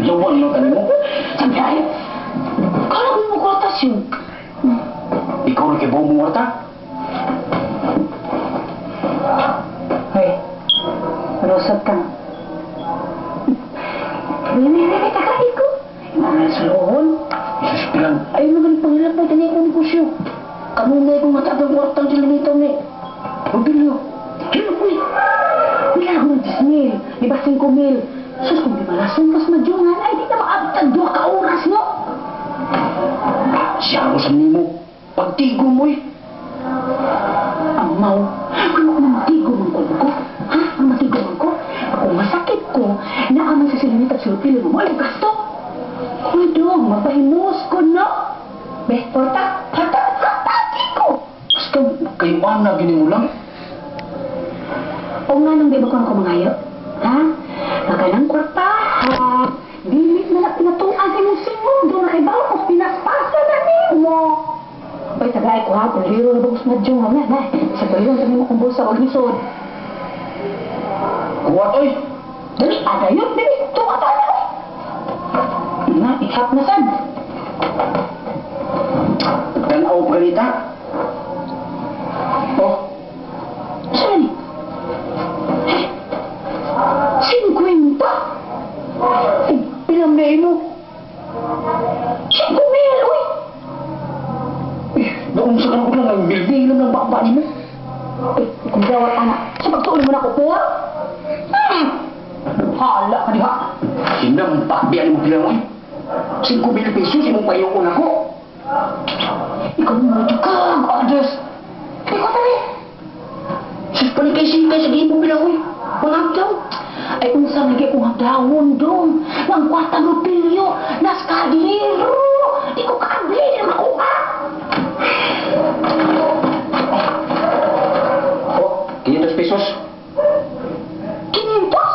Yawan lang kanimo. Sabi ay, kala ko mo kwarta siya. Ikaw rin kay buong mong. Hoy, rusot ka na. Wait, wait, wait, taga ko. Imamay sa lohon. Jesus, bilang. Ay, naman pangilap na tani akong negosyo. Kanunay kong matag ang kwartang silinitaw ni Robilio. Hello, uy. Wala akong ng 10,000. Di ba 5,000? Sus, kung di malason kas madyungan, ay di na maabtag 2 ka oras, no? Siya ako sa nimo. Pagtigo mo eh. Amaw, ano kung matigo man ko ko? Ha? Ang matigo man ko? Kung masakit ko, naaman sa silinit at sulpilo mo, ay gasto. Uy, dong, mapahimus ko, no? Be, porta, hata, hata, ko. Basta kayo na gini mo lang. O nga nang di ba ko na kumangayo? Ha? Pagkanang kwarta, ha? Dili na lang pinatuan sa imong singog doon na kay bawo kung pinaspasa na nimo. Bay, tagay ko ha, puliro na bagos madyong na na. Sa balon sa nimo kong bulsa, wag nisod. Kuwat oy. Dali, adayon, dali, tuwa ta na. Na, ihap na sad. Tanaw pa ganita. Oh, Saan ni? Eh, 50? Oh, pilang na imo. 5,000, uy! Eh, noong sa kanang lang, ang bilbil lang ng baba nimo. Eh, kung gawat anak, sa pagtuon mo na ko po? Hala ka diha. Sinampak biyan mo bilang oy. 5,000 pesos imong payong ako. Ikaw mo ka, Andres. Ikaw tali. Sus panikay-sikay sa imo bilang oy. Mga daw. Ay, unsa lagi kong hagdawon dong. Ang kwarta rupilyo, nas kadliro. Di ko kaabli, di na makuha. Oh, 500 pesos. 500?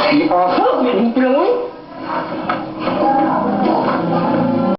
Si Asa, yan mo bilang oy.